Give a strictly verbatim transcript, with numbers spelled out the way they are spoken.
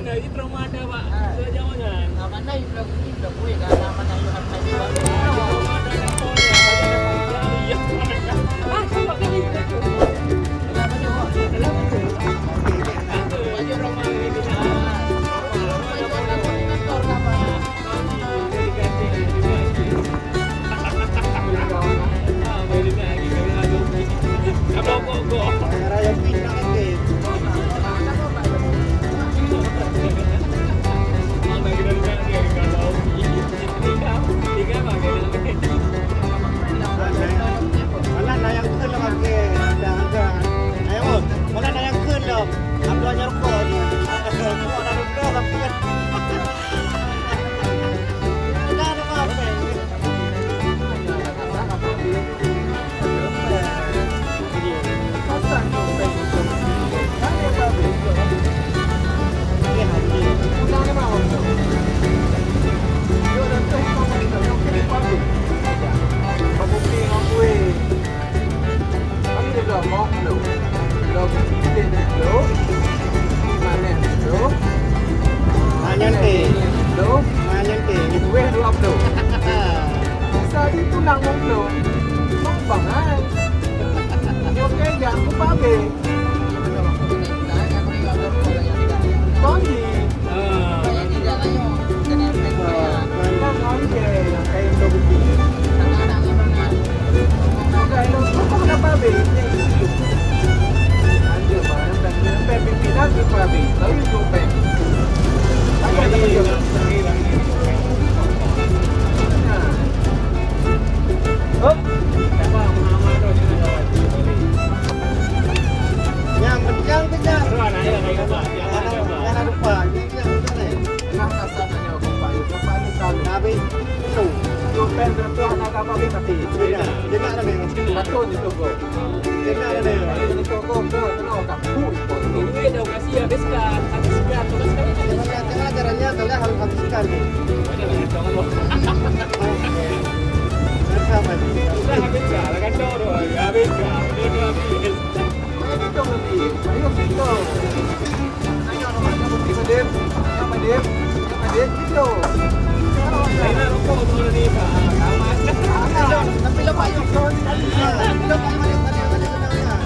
Ini trauma ada, Pak. Sejauh mana? Amanah yuk lagu ni, lagu ni dah amanah yuk akan. Trauma ada, ada phone ya, ada, ada phone ya. Iya. Ah, coba kali kita coba. Ada apa ni, Pak? Ada apa ni? Ada. Baju trauma ini. Ah. Malah na nyang kheun lom, oke, ada, ada. Ayo, malah na nyang kheun lom. Abdul nyang rukok ni. Rukok dah rukok, tapi kan. Dah, dah, dah, dah. Nyan teh. Nyan teh. Weh dua puluh. Sehari tu nak lima puluh. Bang, bang, hai. Nyoe keu jak mupa habéh. Tony. Ah. Bang, bang, hai, nyang kain tu bukti. Bukan, lu, lu kenapa habéh? Anjir, bang, sampai pipi dah tu habéh. Lalu tu, bang. Ayah, tak ada. Nah. Hop. Nyang kencang, kencang. Jangan lupa. Ini yang betul ni. Nah, kasar tanya, kompak. Kompak ni selalu. Habis. Penuh. Tuh, pen, tuh, anak apa, habis mati. Tidak. Tidak ada ni. Satu je tu, bro. Tidak ada ni. Ini tu, bro, bro, bro. Duit dah kasih, habiskan. Habiskan. Terus kan, habiskan. Tengah caranya, kalian harus habiskan ni. Udah habis dah, lah kacau tu. Habis dah. Dia tu habis. Ayo, kita. Ayo, kita. Tanya nama dia, Putih Madir. Nama dia, Madir, kita. Saya nak rokok tu ni, Pak. Aman. Tapi lepas tu. Lepas tu, tadi, tadi, tadi, tadi, tadi, tadi, tadi,